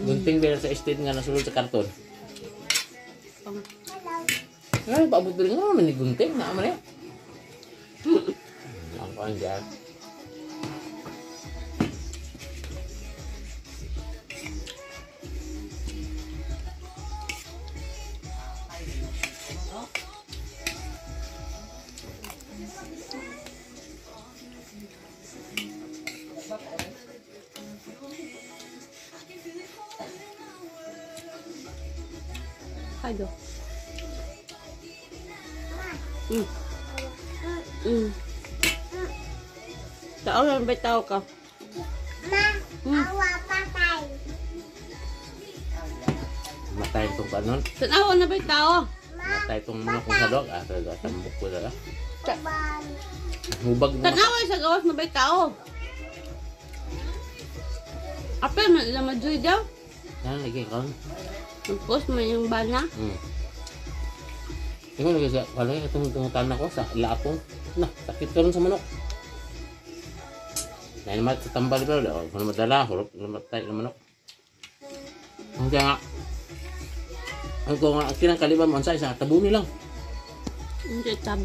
Gunting ba sa estate nga nasulod sa karton? Nga, paabot din nga naman ni gunting. Na man eh. Ang kuan dyan. Kado. Tao lang ba tao ka? Ma, awa patay. Matay itong kanon. Tanawa na ba tao? Matay itong manok kong sadog. Ah, talaga. Tambok ko talaga. Ban. Hubag na. Tanawa sa gawas na ba tao? Apel man ila majoy daw. Yan, lagi kaon. Nagpost man yung bana. Ikaw lagi sa kalay itong tungutan ako sa laapong. Na, sakit karon sa manok. Dahil naman sa tambal pero daw, kung madala, hurot namatay ng manok. Ang kaya nga, ang kung nga, kinang kaliban mo, ang sa isa, tabuni lang. Hindi tabo.